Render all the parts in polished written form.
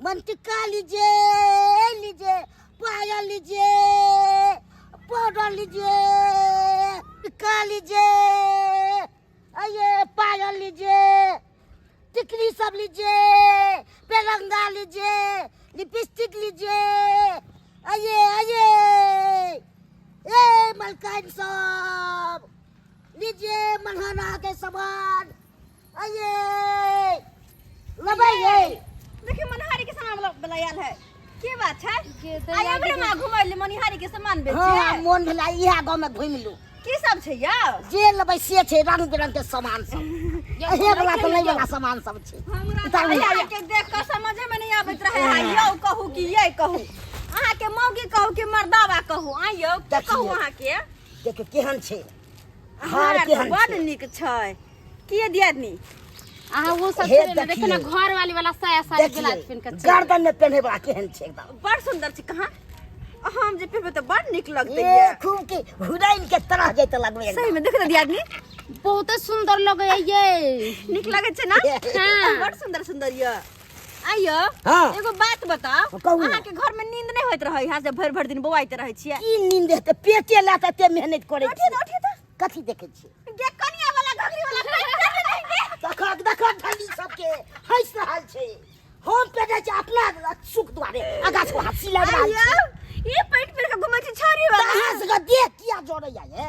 मनटिका लीजिए, लीजिए पायल लीजिए, पाउडर लीजिए, टिक्का लीजिए, आइए पायल लीजिए, टिकली सब लीजिए, पेरंगा लीजिए, लिपस्टिक लीजिए, आइए आइए, ए मलकाइन सब लीजिए, मल्हाना के सामान, आइए लेबै ये। देखियो, मनिहारी के सामान वाला वाला आयल है। के बात छै? के तऽ आइ हमरे माँ घुमै ले मनिहारी के सामान बेचे। हाँ, मोन भेला इएह गाँव में घुमि लू। की सब छै यौ? जे लेबै से छै, रंग बिरंग के सामान सब, एहे वाला तऽ नहि वाला सामान सब छै। हमरा उतारू। अहाँ के देख कऽ समझे में नहीं आबैत रहे, अहाँ यौ कहू कि ये कहू, अहाँ के मौगी कहू कि मर्दावा कहू, आ यौ की देखियौ। कहू अहाँ के? देखियौ केहन छै हार। हार तऽ केहन बड छै? नीक छै। के दियादनी? अहाँ वो सब हे छोड़ियौ ने, देखियौ ने, देखियौ। घर वाली वाला साया साड़ी ब्लाउज देखियौ पहिन के छै। गर्दन में पेन्हे वाला केहन छै एकदम। बड़ सुंदर छै। कहाँ हम जे पहिरबै तऽ बड़ नीक लगतै। ए ये खूब के हुरैन के तरह जैते लगबै एकदम। सही में देख ने दियादनी। बहुते सुंदर लगै ये। नीक लगै छै ना? हाँ। बड़ सुंदर सुंदर ये। आइयो, हाँ। एगो बात बताओ। कहू ने। अहाँ के घर में नींद नहीं होइत रहै यहाँ से भरि भरि दिन बौआइत रहै छियै? की नींद हेतै, पेटे लए तऽ एते मेहनत करै उठिए छी। तऽ, उठिए तऽ। कथी देखै छियै? गे कनिया वाला घघरी वाला पैंट पहिरने रहै गे। देखक देखक, ढली सबके हँसि रहल छै। हम पेटे छै अपना सुख दुआरे, आगा से हँसी लागि रहल आइयो, छै। ई पैंट पहिर के घुमै छी छड़ी तऽ वाला। अहाँ सबके देह किया जरैया ये?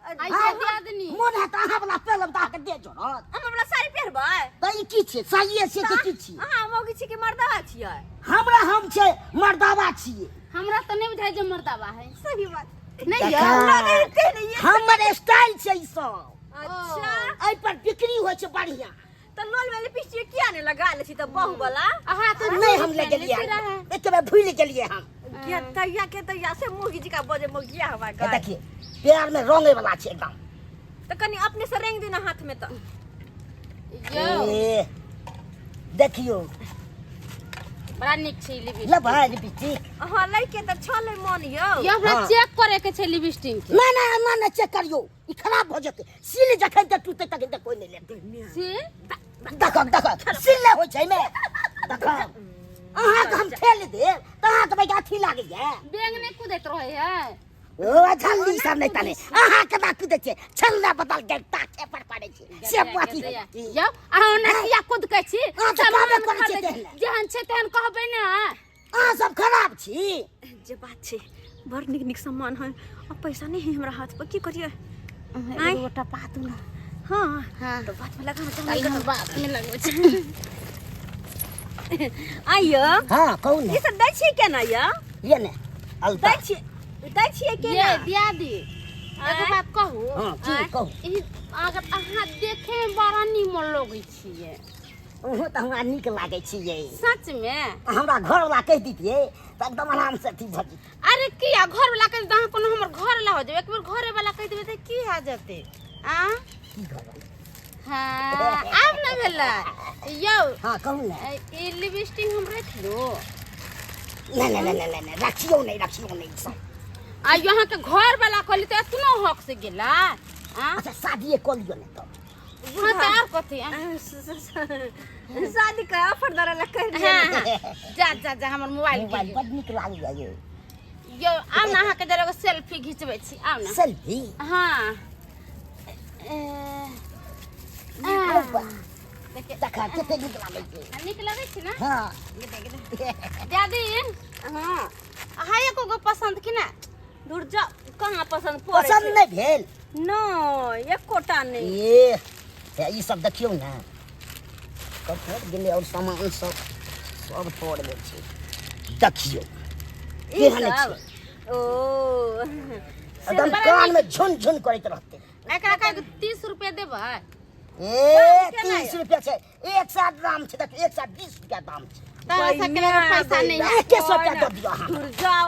आइयो दियादनी, मोन हैत अहाँ वाला पहिरब तऽ अहाँके देह जरत? हम वाला साड़ी पहिरबै। तऽ ई की छियै? सहिए छियै कि की छियै? अहाँ मौगी छी कि मर्दावा छियै? हमरा हम छै मर्दावा छियै। हमरा तऽ नहि बुझाइ जे मर्दावा है। सही बात नहि देखा। यौ। लगै ते नहि ये। हमर स्टाइल छै ई सब। अच्छा। एहि पर बिक्री होइ छै बढ़िया। तऽ लोल में लिपस्टिक किया ने लगा ले छी तऽ बहु वाला? अहाँ तऽ नहि, हम ले गेलियै, एक बेर भूलि गेलियै हम। के तैया के तैया से मुर्गी जी का बजे मुर्गिया हवा हे गाय। देखिए, पैर में रंगे वाला छै एकदम। तऽ कनि अपने से रंग दिना हाथ में तऽ। यौ। ए, देखियौ। बड़ा नीक छै ई लिपस्टिक। लेबै लिपस्टिक? अहाँ लैके तऽ छलै मन यौ। यौ, हमरा हाँ। चेक करे के छै लिपस्टिक के। नहि नहि नहि नहि, चेक करियौ, ई खराब भऽ जेतै। सील जखन तक टूटतै तखन तक कोइ नहि लेतै। से देखक देखक, सील नहि होइ छै एहिमे। देखक, अहाँके हम ठेल देब तऽ अहाँके भाई अथी लागैया। बेंग नहि कुदैत रहै है। ओ झल्ली सब नहि तने अहाँ केना कुदै छै, छल्ला बदल गेल ताके पर पड़ै छै से अथी होइ छै। यौ, अहाँ ओना किया कुदकै छी? अहाँ तऽ सामान कहबे करै छियै खरीदै छी। तेहने। जेहन छै तेहन कहबै ने। अहाँ सब खराब छी। जे बात छै, बड़ नीक नीक सामान है आ पैसा नहीं है हमरा हाथ पर, की करिए? एगो गोटा पातू ने। हाँ। हाँ। तो बात में लगा काल्हि हम बात में लगबै छी। आइयो। हाँ, कहू ने। ई सब दै छियै केना यौ? ये ने अलता। दै छियै, दै छियै ये केना? दियादी, एगो आँय? बात कहू? हाँ, की? आँय? कहू। ई अगर अहाँ देखे में बड़ा नीमन लगै छियै। ओहो तऽ हमरा नीक लागै छै ये। सच में? हमरा घरवला कहि दितियै तऽ एकदम आराम से अथी भऽ जेतै। अरे किया घरवला कहि देतै? अहाँ कोनो हमर घरवला हो जेबै? एक बेर घरेवला कहि देबै तऽ की भए जेतै? आ की घरवला? हाँ, आब ने भेलै यौ। हाँ, कहू ने। ई लिपस्टिक हम राखि लू? नहि नहि नहि नहि नहि, रखियौ नहि, रखियौ नहि ई सब। आ यहाँ के घर वाला कहली तऽ एतनो हक से गेला आ? अच्छा, शादिए कऽ लियौ ने तऽ। हाँ, तऽ आर कथी? आ? शादी के ऑफर दरा ला कर दिया। हाँ हाँ, जा जा जा, हमर मोबाइल मोबाइल बड नीक लागैया ये। यौ, आउ ने, अहाँके जरा एगो सेल्फी घिचबै छी, आउ ने। सेल्फी? हाँ। ए, अरे वाह। देखियौ। देखा, कते नीक लागै छै। आ, नीक लगै छै ने? हाँ। दादी। हाँ। अहाँ एको गो पसन्द कि ना? दूर जा, कहाँ पसंद पड़ै? पसन्द छै नहि भेल? नहि, एकोटा नहि। ए हे, ई सब देखियौ ने, कतऽ गेलै? और सामान सब सब तोड़ दै छै। देखियौ ई केहन सब छै। ओ एकदम कान में झुन झुन करैत रहतै। एकरा कह 30 रुपया देबै। ए केना 30 रुपया छै, 100 दाम छै। देख, 120 रुपया दाम छै। तोरा सबके लग पैसा नहीं है। 100 रुपया दऽ दियौ अहाँ। दूर जाओ,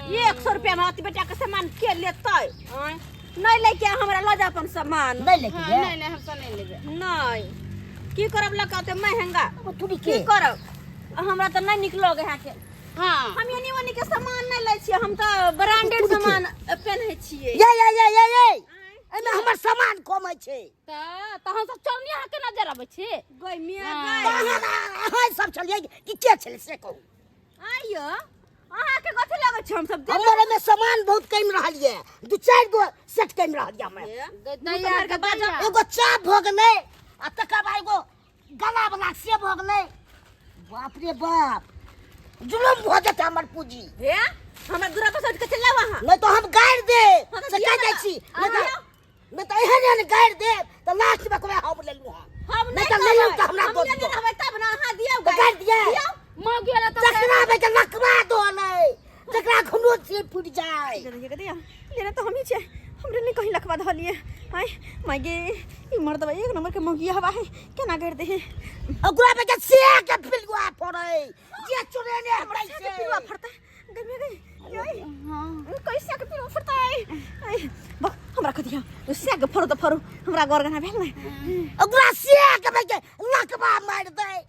100 रुपया में अति बेटा के सामान के लेतै? आँय, नहीं लेके हमरा लऽ जा अपन सामान। नहि लेके हाँ, जाय? नहीं नहीं, हम सब नहीं लेबै। नहीं, की करब लऽ के महंगा? तूरी की के करब? हमरा तऽ नहीं नीक लगे है के। हाँ। हम एनी ओनी के सामान नहीं लै छियै, हम तऽ ब्रांडेड तूरी के? सामान पेन्है छियै। ये ये ये ये ये। आँय? एहिमे हमर सामान कमै छै। तऽ हम सब चोरनी अहाँके नजर अबै छी? गई मिया। हाँ। गई। अहाँ सब छलियै कि के छलै से कहू। आइयो अहाँके कथी लगै छै हम सब देब? हमर एहिमे सामान बहुत कमि रहल यऽ, दू चारि गो सेट कमि रहल यऽ हमरा। दैया के दैया। एगो चाप भऽ गेलै आ तकर बाद एगो गला वाला से भऽ गेलै। बाप रे बाप, जुलुम भऽ जेतै हमर पूंजी। हे, हमरा दूरा पर से उठि के चलि जाउ अहाँ। नहि तऽ हम गारि देब। हाँ, तऽ से दियौ कहि दै ने। छी, नहि तऽ दियौ। नहि तऽ एहन एहन गारि देब तऽ लास्ट मे कहबै हम लेलहुँ हँ। हम नहि नहि तऽ लेलहुँ कहबै। तऽ हमरा हम दऽ लेने दियौ। रहबै तब ने अहाँ दियौ। तऽ गारि दियै। दियौ। मौगी वाला तऽ जकरा बेटा लकवा दऽ लै, जकरा घुनो से फूटि जाय। लेने लेने तऽ हमही छियै, हमरे नहि कहीं लखवा धलियै। आय माय गे, ई मर्दबा एक नंबर के मौगिया हवा है, केना गारि दे है। ओकरा बेटा से के पिलुआ पड़ै जे चोरेने हमरा हटै से छै। पिलुआ फड़तै गई में गई गई। हां, कैसे के पिलुआ फड़तै? आय बक, हमरा कथिया से के फड़ो तऽ फड़ो, हमरा गौर गना भेल नै। ओकरा से के बेटा लकवा मारि दै।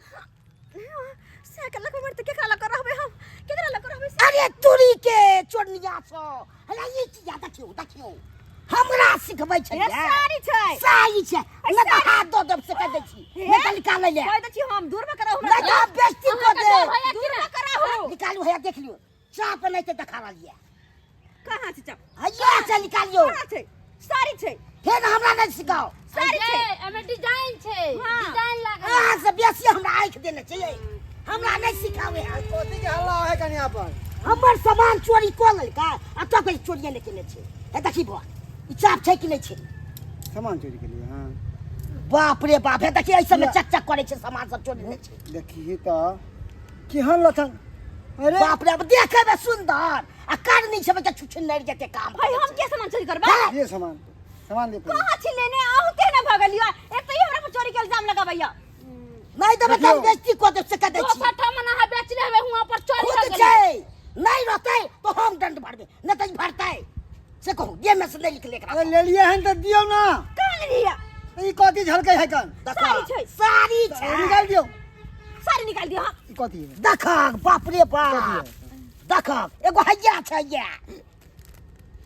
से के लकवा मारतै? केकरा लग रहबै हम? केकरा लग रहबै? अरे तुरी के चोरनिया छौ, हला ई चीज देखियौ देखियौ, हमरा सिखबै छै। हे, साड़ी छै। साड़ी छै नहि तऽ हाथ दऽ देब से कहि दै छी। नहि तऽ निकालै ले कहि दै छी हम, दूर में कराहू। नहि तऽ हम बेइज्जती कऽ देब। दूर में कराहू। निकालू, हैया देख लियौ, चाप नहि तऽ देखा रहल यऽ। कहाँ छै चाप? हैया छै, निकालियौ। कहाँ छै? साड़ी छै। फेर हमरा नहि सिखाउ। साड़ी छै। एमे डिजाइन छै। हाँ। डिजाइन लागल। अहाँ से बेसी हमरा आँखि देने छै यै। हमरा नहि सिखावे। कथी के हल्ला है कनिया पर? हमर सामान चोरी कऽ लेलकै आ तो कहै चोरिये नहि केने छै। हे देखी बौआ, ई चाप छै कि नहि छै? सामान चोरी के लिए? हाँ। बाप रे बाप, हे देखी, एहि सबमे चक चक करै छै, सामान सब चोरी नहि छै। देखी तऽ केहन लक्षण, अरे बाप रे, अब देखे में सुंदर आ कर नहीं छै बच्चा छुछुनर जते काम भाई, करै हम छै। के सामान चोरी करबै? हैं? ये सामान सामान दे पहिले। कहाँ छी लेने? अहूँ केना भगलियो? एक तऽ ई हमरा पर चोरी के इल्जाम लगाबैया। नहीं देबै तऽ हम देखियौ। बेइज्जती कऽ देब से कह दै छी। दोसर ठाम अहाँ बेचले हेबै, हुआं पर चोरी खुद हो गेलै। छै नहीं रहतै तो हम दंड भरबै, नहीं तऽ ई भरतै से कहू। देह में से नहीं निकले एकरा। अरे लेलिए हन तऽ दियौ ना। कहाँ लेलियै? ई कथी झलकै है कन? देखो, साड़ी छै। साड़ी छै। निकाल दियौ। साड़ी निकाल दियौ। हाँ। ई कथी है? देख, बाप रे बाप। कथी है? देख, एगो हैया छै, हैया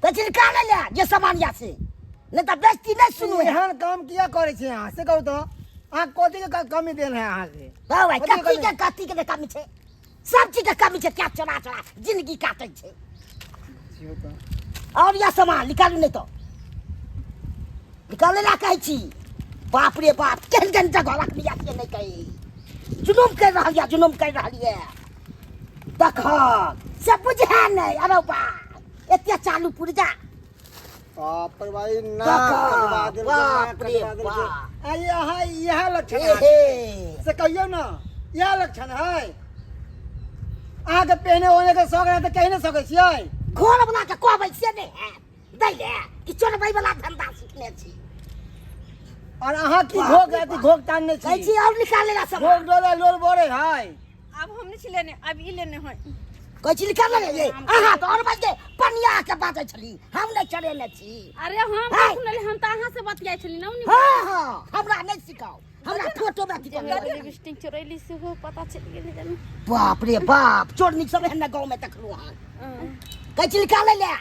तऽ निकालै ले जे सामान या से, नहीं तऽ बेइज्जती नहीं सुनू है। एहन काम किया करै छी अहाँ से कहू तऽ? अहाँ कथी के कमी देल है अहाँके? हाँ भाई, कथी के कथी के कमी? कथी के कमी छै? सब चीज के कमी छै। क्या चोरा चोरा जिंदगी काटै छै। छियौ तऽ। और यह सामान निकालू, नहीं तो निकाले ला कहै छी। बाप रे बाप, केहन केहन जगह रखनी या के नहीं कही, जुलुम कर रहल या जुलुम कर रहल ये। देख से बुझे नहीं। अरे बाप, एते चालू पुर्जा। बाप रे भाई, ना काका, कटवा देलकै, ना बाप रे कटवा देलकै। बाप। आ यहाँ इएह लक्षण हे है। हे। से कहियौ ना, इएह लक्षण है अहाँके? पहने ओने के शौक रहै तऽ कहि नहि सकै छियै। घर वाला के कहबै से नहीं है दै ले कि चोरबै वाला धंधा सीखने छी। और अहाँ की बाप घोक रे अथी बाप। घोक तानने कहै छी? छी और निकाले ला घोक सामान। डोले लोल बोरे है। अब हम नहीं छी लेने, अब ई लेने है। कहै छी निकाले ले ये। अहाँ तऽ और बाजै पनिया के बाजै छली, हम नहि चढ़ेने छी। अरे हम है। सुनली, हम तऽ अहाँ से बतियाइ छली ना उनी। हाँ हाँ, हमरा नहि सिखाओ, हमरा फोटो में अथी कर। लिपस्टिक चोरैली सेहो पता चलि गेलै जानु। बाप रे बाप, चोरनी सब एहन गाँव में देखलहुँ हन। कहै छी निकाले ले,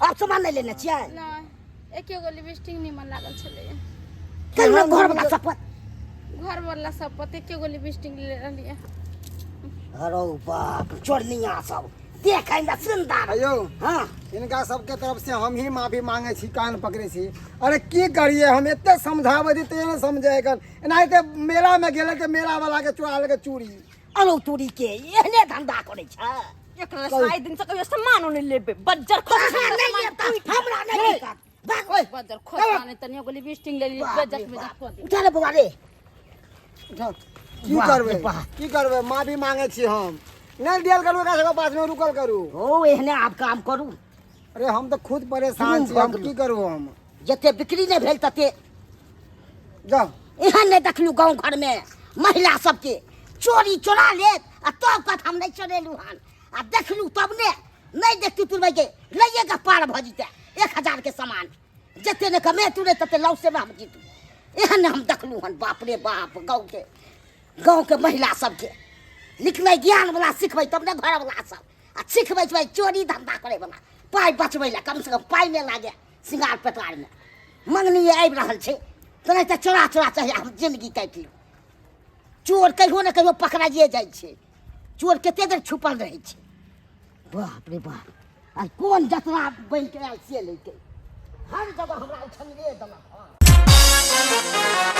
आब सामान नहि लेने छियै? नहि, एके गो लिपस्टिक निमन लागल छलै। कहियो घर वाला शपथ। घर वाला सब पते एके गो लिपस्टिक ले रहलियै। अरे बाप, चोरनिया सब देखै में सुंदर। अयौ। हाँ। हिनका सबके तरफ से हम ही माफी मांगे छी, कान पकड़े छी। अरे की करिए, हम एते समझाबै छी तैयो नहि समझे एखन। एनाहिते मेला में गेलै तऽ मेला वाला के चोरा लेलकै चूड़ी। अरो तोरी के, एहने धंधा करै छै। एकरा सात दिन से कहियो सामानो नहीं लेबे, बज्जर खोज। अहाँ नहि लेब तऽ हमरा नहि दिक्कत। भाग ओए। बजर खोसा नहि तनी एगो लिपस्टिक ले ली। बाप रे बेजत बेजत बाप। खो दे। उठा ले बौआ रे। उठा। की बाप रे करबै? बाप। की करबै, माफी मांगे छी हम। नहि देल करू एकरा सबके पास में, रुकल करू। ओ एहने आब काम करू। अरे हम तऽ खुद परेशान छी, हम की करू हम? जते बिक्री नहि भेल तते जाउ। एहन नहि देखलू गाँव घरमे महिला सबके चोरी चोरा लेत आ तब कहत हम नहि चोरेलू हन। आ देखलू तब ने, नहि देखतू तुरबै के लैए के पार भऽ जेतै 1000 के सामान। जते ने कमेतू रे तते लॉसेमे हम जीतू। एहन हम देखलू हन। बाप रे बाप, गाँवके गाँवके महिला सबके लिखनाइ ज्ञान वाला सिखबै तब ने घरवला सब आ सिखबै छै चोरी धंधा करे वाला। पाइ बचबै लए कमसँ कम पाइ नहि लागे श्रृंगार पेटारमे। मंगनी आबि रहल छै तऽ नहि तऽ चोरा चोरा चाही हम जिंदगी काटि लियौ। चोर कहियो ने कहियो पकड़ाइए जाइ छै। चोर कते देर छुपल रहै छै। बाप रे बाप, आ कोन जतरा बनि के आयल से लैके हर जगह हमरा उछलने देलक। हँ।